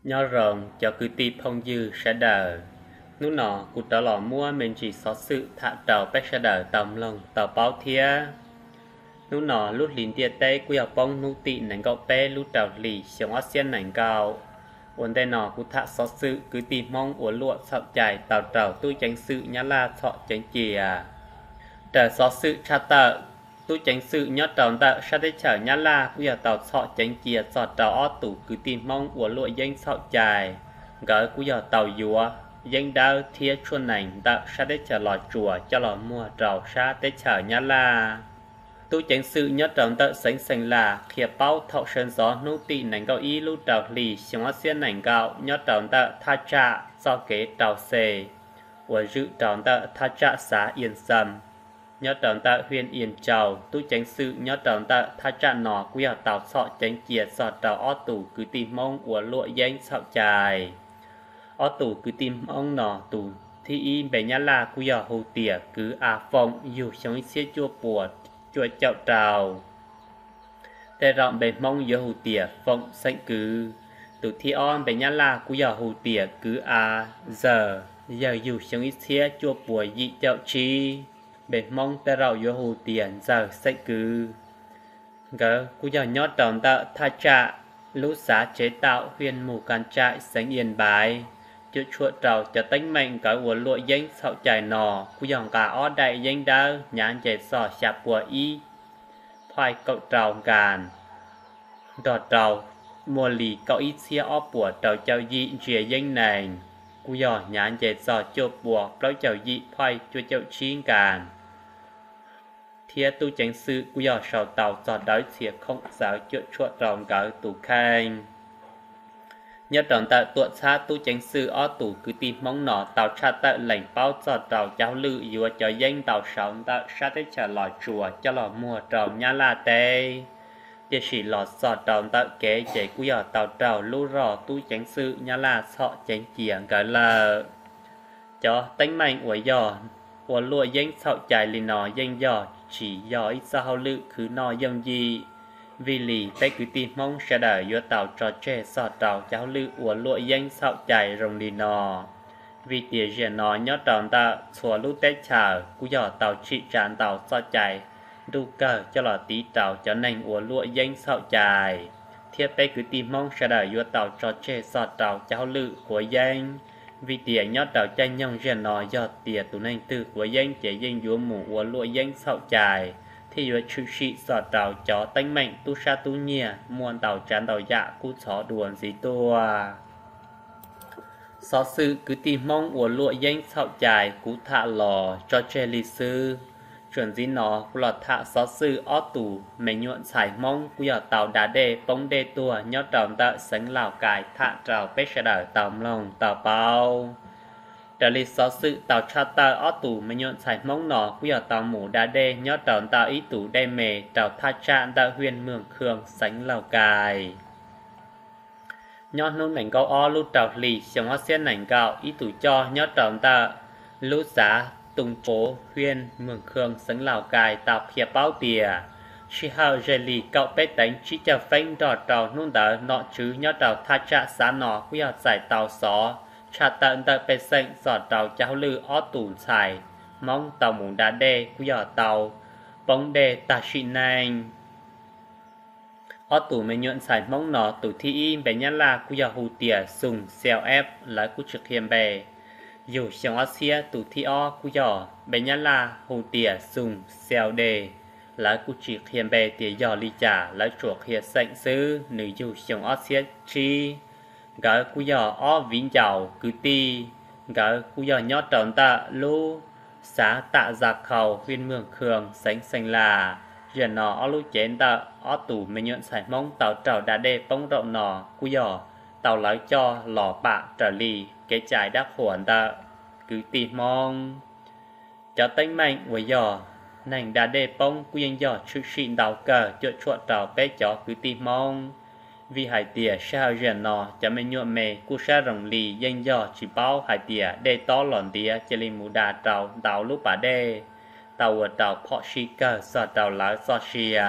Nyob zoo cov kwv tij phooj ywg sawv daws, hnub no kuv rov los muab me ntsis xov xwm tham rau peb sawv daws tau mloog tau paub thiab. Hnub no lub hlis ntiaj teb kuj yog poob hnub tim nees nkaum peb lub rau hlis xyoo ob txhiab nees nkaum. Ua ntej no kuv tham xov xwm kwv tij Hmoob ua luam txhaum cai tau raug tub ceev xwm Nyab Laj txhom ceev cia. Raws xov xwm tshaj tawm, tub ceev xwm nyob rau ntawm sab teb chaws Nyab Laj kuj yog tau txhom ceev cia txog rau ob tug kwv tij Hmoob ua luam yeeb txhaum cai. Nkawd kuj yog tau yuav yeeb dawb thiab tshuaj nees ntawm sab teb chaws Los Tsuas coj los muag rau sab teb chaws Nyab Laj. Tub ceev xwm nyob rau ntawm xeev Xeem Las qhia paub thaum sawv ntxov hnub tim nees nkaum ib lub rau hlis xyoo ob txhiab nees nkaum nyob rau ntawm thaj tsam txoj kev rau xe uas zwm rau ntawm thaj tsam xav Ias Xas nyob rau ntawm hwj Ias Tsau. Tub ceev xwm nyob rau ntawm thaj tsam no kuj yog tau txhom ceev cia txog rau ob tug kwv tij Hmoob ua luam yeeb txhaum cai. Ob tug kwv tij Hmoob no tus thib ib npe Nyab Laj kuj yog hu tias kwv A Foom yug xyoo ib txhiab cuaj puas cuaj caum rau, tej zaum npe Hmoob yuav hu tias Foom xeem Kwv. Tus thib ob npe Nyab Laj kuj yog hu tias kwv A Zawg, yawg yug xyoo ib txhiab cuaj puas yim caum tsib, npe Hmoob tej zaum yuav hu tias Ntxawg xeem Kwv. Nkawd kuj yog nyob rau ntawm thaj tsam lub xav Tsev Taum hwj Mus Kas Tsaim xeev Ias Npaiv. Cuam tshuam rau cov teeb meem nkawd ua luam yeeb txhaum cai no kuj yog nqa ob daim yeeb dawb hnyav nce txog xya puas ib phaij kaum rau nkas, nrog rau muaj li kaum ib txhiab ob puas rau caum yim ntsiav yeeb nees, kuj yog hnyav nce txog cuaj puas plaub caug yim phaij cuaj caum tsib nkas. Thiab tub ceev xwm kuj yog sau tau txog dawb txhia khoom txawv cuam tshuam rau nkawd tus kheej. Nyob rau ntawm tuam txhab tub ceev xwm ob tug kwv tij Hmoob no tau tshaj tawm lees paub txog rau cov hauj lwm yuav cov yeeb ntau saud ntawm sab teb chaws Los Tsuas coj los muag rau Nyab Laj teb, tiam sis los txog rau ntawm kev ces kuj yog tau raug lub zog tub ceev xwm Nyab Laj txhom ceev cia nkawd lawm. Cov teeb meem uas yog ua luam yeeb txhaum cai li no yeej yog tsis yog ib txoj hauj lwm khwv noj yooj yim. Vim li peb kwv tij Hmoob sawv daws yuav tau tso tseg txog rau cov hauj lwm ua luam yeeb txhaum cai zoo li no, vim tias zaum no nyob rau ntawm txhua lub teb chaws kuj yog tau tsim tsa ntau txoj cai ntuj kawg coj los tiv rau cov neeg ua luam yeeb txhaum cai. Thiab peb kwv tij Hmoob sawv daws yuav tau tso tseg txog rau cov hauj lwm quav yeeb, vim tias nyob rau caij nyoog zaum no yog tias tus neeg twg quav yeeb ces yeej yuav mus ua luam yeeb txhaum cai, thiab yuav tshwm sim txog rau cov teeb meem tub sab tub nyiag muaj ntau tsav ntau yam kub ntxhov dua ntxiv tuaj. Xov xwm kwv tij Hmoob ua luam yeeb txhaum cai kuv tham los tso tseg li xwb. Txuas ntxiv no kuv los tham xov xwm ob tus me nyuam ntxhais Hmoob kuj yog tau da dej poob dej tuag nyob rau ntawm xeev Lauj Kais tham rau peb sawv daws tau mloog tau paub. Raws li xov xwm tau tshaj tawm, ob tus me nyuam ntxhais Hmoob no kuj yog tau mus da dej nyob rau ntawm ib tus dej me rau thaj tsam ntawm hwj Mws Khoo xeev Lauj Kais. Nyob hnub nees nkaum ob lub rau hlis xyoo ob txhiab nees nkaum, ib tus coj nyob rau ntawm lub xav Too Pov hwj Mws Khoo xeev Lauj Kais tau qhia paub tias sij hawm ze li kaum peb teev tsib caug feeb nrog rau hnub ntawd nom tswv nyob rau thaj tsam xav no kuj yog txais tau xov tshaj tawm ntawm pej xeem txog rau cov hauj lwm ob tus ntxhais Hmoob tau mus da dej kuj yog tau poob dej tag sim neej. Ob tus me nyuam ntxhais Hmoob no tus thib ib npe Nyab Laj kuj yog hu tias Xoo Xel Eb, lawv kuj tsis qhia npe, yug xyoo ob txhiab. Tus thib ob kuj yog npe Nyab Laj hu tias Xoo Xel De, lawv kuj tsis qhia npe tias yog li cas, lawv tsuas qhia xeem xwb, nws yug xyoo ob txhiab tsib. Nkawd kuj yog ob viv ncaus kwv tij, nkawd kuj yog nyob rau ntawm lub xav Tam Za Khau hwj Mws Khoo xeev Xeem Las. Zaum no ob lub cev ntawm ob tus me nyuam ntxhais Hmoob tau raug da dej poob zaum no kuj yog tau lawv coj los pam raws li kev cai dab qhuas ntawm kwv tij Hmoob. Cov teeb meem uas yog neeg da dej poob kuj yeej yog tshwm sim ntau kawg cuam tshuam rau peb cov kwv tij Hmoob, vim hais tias sij hawm zaum no cov me nyuam me kuj sab zoo li yeej yog tsis paub hais tias dej tob los ntiav cia li mus da rau ntau lub pas dej, tau ua rau phom sij kawg txog rau lawv txoj sia.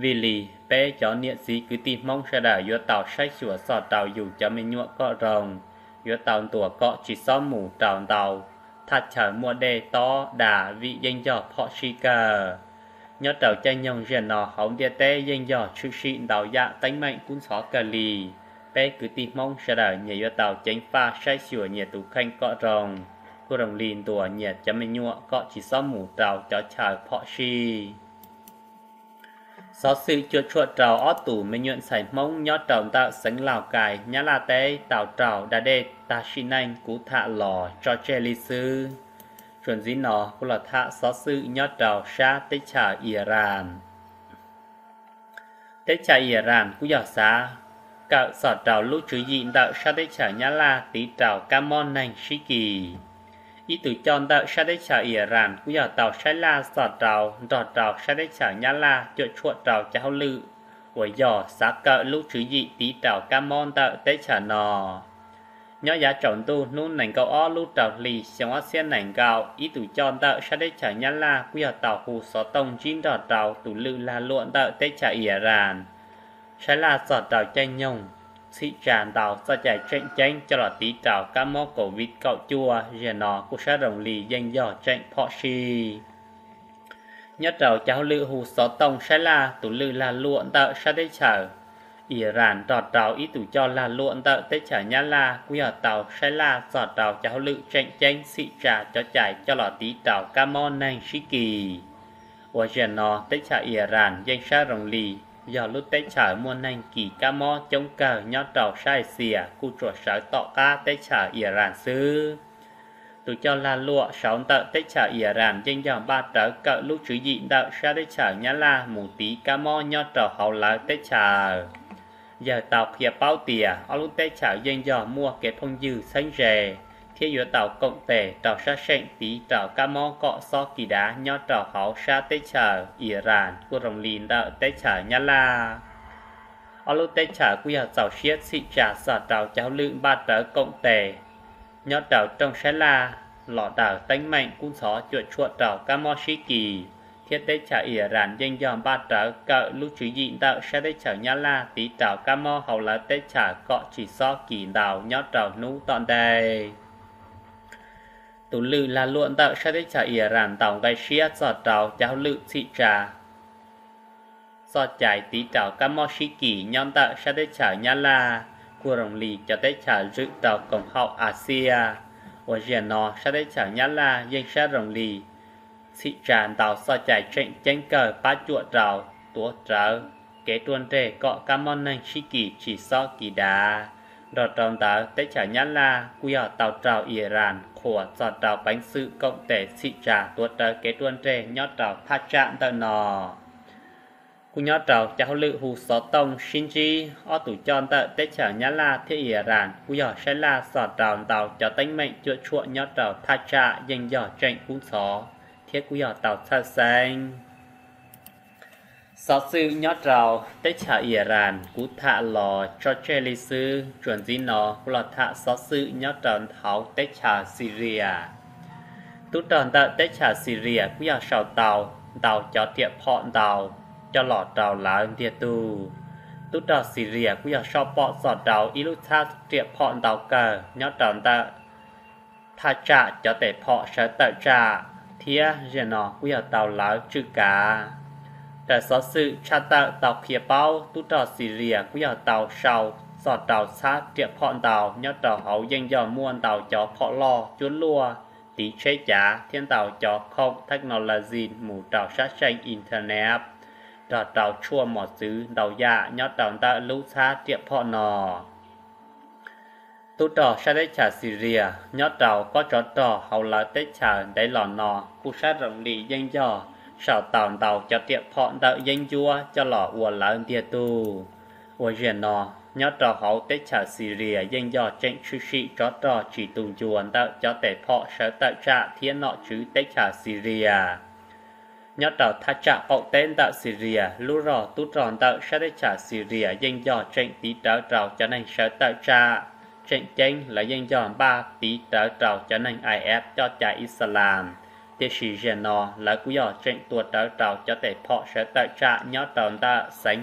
Vim li Peb cov niam txiv kwv tij Hmoob sawv daws yuav tau saib xyuas txog rau yus cov me nyuam kom zoo, yuav tau ntuas kom tsis txhob mus rau ntau thaj chaw muaj dej tob dag vim yeej yog phom sij kawg. Nyob rau caij nyoog ziag no hauv ntiaj teb yeej yog tshwm sim ntau yam teeb meem kub ntxhov kawg li. Peb kwv tij Hmoob sawv daws nyias yuav tau ceev faj saib xyuas nyias tus kheej kom zoo, kuj zoo li ntuas nyias cov me nyuam kom tsis txhob mus rau cov chaw phom sij. Xov xwm cuam tshuam rau ob tug me nyuam ntxhais Hmoob nyob rau ntawm xeev Lauj Kais Nyab Laj teb tau raug da dej tag sim neej kuv tham los tso tseg li xwb. Txuas ntxiv no kuv los tham xov xwm nyob rau sab teb chaws Iran. Teb chaws Iran kuj yog xav kawm txog rau lub tswv yim ntawm sab teb chaws Nyab Laj tiv rau kab mob neeg sib kis. Ib tug coj ntawm sab teb chaws Iran kuj yog tau saib laj txog rau nrog rau sab teb chaws Nyab Laj cuam tshuam rau cov hauj lwm uas yog xav kawm lub tswv yim tiv rau kab mob ntawm teb chaws no. Nyob yav tsaus ntuj hnub nees nkaum ob lub rau hli xyoo ob txhiab nees nkaum, ib tug coj ntawm sab teb chaws Nyab Laj kuj yog tau hu xov tooj ntsib nrog rau tus lwj lag luam ntawm teb chaws Iran saib laj txog rau caij nyoog txhim tsa ntau txoj cai tseem ceeb coj los tiv rau kab mob COVID kaum cuaj ziag no kuj sab zoo li yeej yog tseem phom sij. Nyob rau cov hauj lwm hu xov tooj saib laj tus lwj lag luam ntawm sab teb chaws Iran nrog rau ib tug coj lag luam ntawm teb chaws Nyab Laj kuj yog tau saib laj txog rau cov hauj lwm tseem ceeb txhim tsa cov cai coj los tiv rau kab mob neeg sib kis. Uas ziag no teb chaws Iran yeej sab zoo li yog lub teb chaws muaj neeg kis kab mob coob kawg nyob rau sab Axias kuj tsuas sawv tom qab teb chaws Iran xwb. Tus coj lag luam saud ntawm teb chaws Iran yeej yog npaj rawv kawm lub tswv yim ntawm sab teb chaws Nyab Laj mus tiv kab mob nyob rau hauv lawv teb chaws. Yawg tau qhia paub tias ob lub teb chaws yeej yog muaj kev phooj ywg txheeb ze thiab yuav tau koom tes rau sab seem tiv rau kab mob kom xob kis dav nyob rau hauv sab teb chaws Iran kuj zoo li ntawm teb chaws Nyab Laj. Ob lub teb chaws kuj yog txaus siab txhim tsa txog rau cov hauj lwm npaj rawv koom tes nyob rau rooj saib laj los daws teeb meem kub ntxhov cuam tshuam rau kab mob sib kis, thiab teb chaws Iran yeej yog npaj rawv kawm lub tswv yim ntawm sab teb chaws Nyab Laj tiv rau kab mob hauv lawv teb chaws kom tsis xob kis ntau nyob rau hnub tom ntej. Tus lwj lag luam ntawm sab teb chaws Iran ntaus nqe siab txog rau cov hauj lwm txhim tsa txoj cai tiv rau kab mob sib kis nyob ntawm sab teb chaws Nyab Laj, kuj zoo li cov teb chaws zwm rau koom haum Axias. Uas ziag no sab teb chaws Nyab Laj yeej sab zoo li txhim tsa ntau txoj cai tseem ceeb kawg pab cuam rau tuav rawv kev ruaj nreg kom kab mob neeg sib kis tsis xob kis dav. Nrog rau ntawd teb chaws Nyab Laj kuj yog tau raug Iran qhuas txog rau peev xwm koom tes txhim tsa tuav rawv kev ruaj nreg nyob rau thaj tsam ntawm no. Kuj nyob rau cov hauj lwm hu xov tooj sib ntsib ob tug coj ntawm teb chaws Nyab Laj thiab Iran kuj yog saib laj txog rau ntau cov teeb meem cuam tshuam nyob rau thaj tsam yeej yog tseem kub ntxhov thiab kuj yog tau txhawj xeeb. Xov xwm nyob rau teb chaws Iran kuv tham los tso tseg li xwb, tsuas ntxiv no kuv los tham xov xwm nyob rau hauv teb chaws Syria. Tub rog ntawm teb chaws Syria kuj yog sau tau ntau cov riam phom ntau coj los rau lawv ntiag tug. Tub rog Syria kuj yog soj pom txog rau ib lub txhab riam phom ntau kawg nyob rau ntawm thaj tsam cov tes phom sawv tawm tsam, thiab zaum no kuj yog tau lawv tswj kav. Raws xov xwm tshaj tawm tau qhia paub, tub rog Syria kuj yog tau sau txog rau txhab riam phom ntau nyob rau hauv yeej yog muaj ntau cov phom loj cuab luaj tiv tsheb cav thiab ntau cov khoom technology mus rau sab seej internet, nrog rau tshuaj mos txwv ntau yam nyob rau ntawm lub txhab riam phom no. Tub rog sab teb chaws Syria nyob rau kob tsov rog hauv lawv teb chaws ntev los no kuj sab zoo li yeej yog sau tau ntau cov riam phom ntawm yeeb ncuab coj los ua lawv ntiag tug. Uas zaum no, nyob rau hauv teb chaws Syria yeej yog tseem tshwm sim tsov rog tsis tu ncua ntawm cov tes phom sawv tawm tsam thiab nom tswv teb chaws Syria. Nyob rau thaj tsam qaum teb ntawm Syria, lub rog tub rog ntawm sab teb chaws Syria yeej yog tseem tiv rawv rau cov neeg sawv tawm tsam. Tseem ceeb lawv yeej yog npaj tiv rawv rau cov neeg IS coj cai Islam, tiam sis zaum no lawv kuj yog tseem tua rawv rau cov tes phom sawv tawm tsam nyob rau ntawm xeev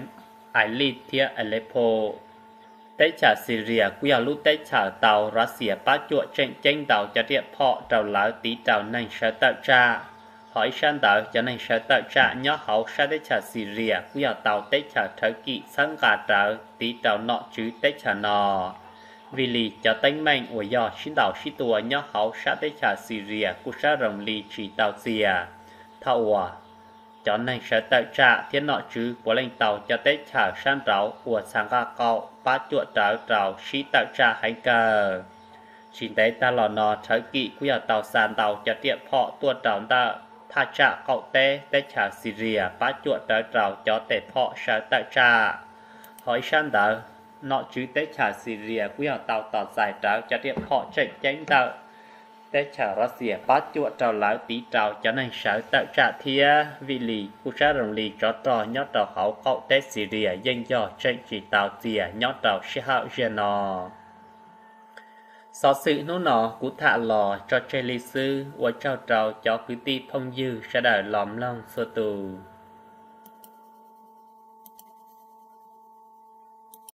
Idlib thiab Aleppo. Teb chaws Syria kuj yog lub teb chaws tau Russia pab cuam tseem ceeb ntau cov riam phom rau lawv tiv rau neeg sawv tawm tsam. Ho ib sab ntawd cov neeg sawv tawm tsam nyob hauv sab teb chaws Syria kuj yog tau teb chaws Thawv Kim txhawb nqa rawv tiv rau nom tswv teb chaws no. Vim li cov teeb meem uas yog sib ntaus sib tua nyob hauv sab teb chaws Syria kuj sab zoo li tsis tau txias. Thaum uas cov neeg sawv tawm tsam thiab nom tswv puav leej tau cov teb chaws sab nraud ua txha nqaj qaum pab cuam rawv rau sib tawm tsam heev kawg. Tsis ntev tag los no Thawv Kim kuj yog tau xa ntau cov riam phom tuaj rau ntawm thaj tsam qaum teb teb chaws Syria pab cuam rawv rau cov tes phom sawv tawm tsam. Ho ib sab ntawd, nom tswv teb chaws Syria kuj yog tau tos txais rawv cov riam phom tseem ceeb ntawm teb chaws Russia pab cuam rau lawv tiv rau cov neeg sawv tawm tsam thiab. Vim li kuj sab zoo li tsov rog nyob rau hauv qaum teb Syria yeej yog tseem tsis tau txias nyob rau sij hawm ziag no. Xov xwm hnub no kuv tham los tso tseg li xwb, ua tsaug rau cov kwv tij phooj ywg sawv daws los mloog txhua tus.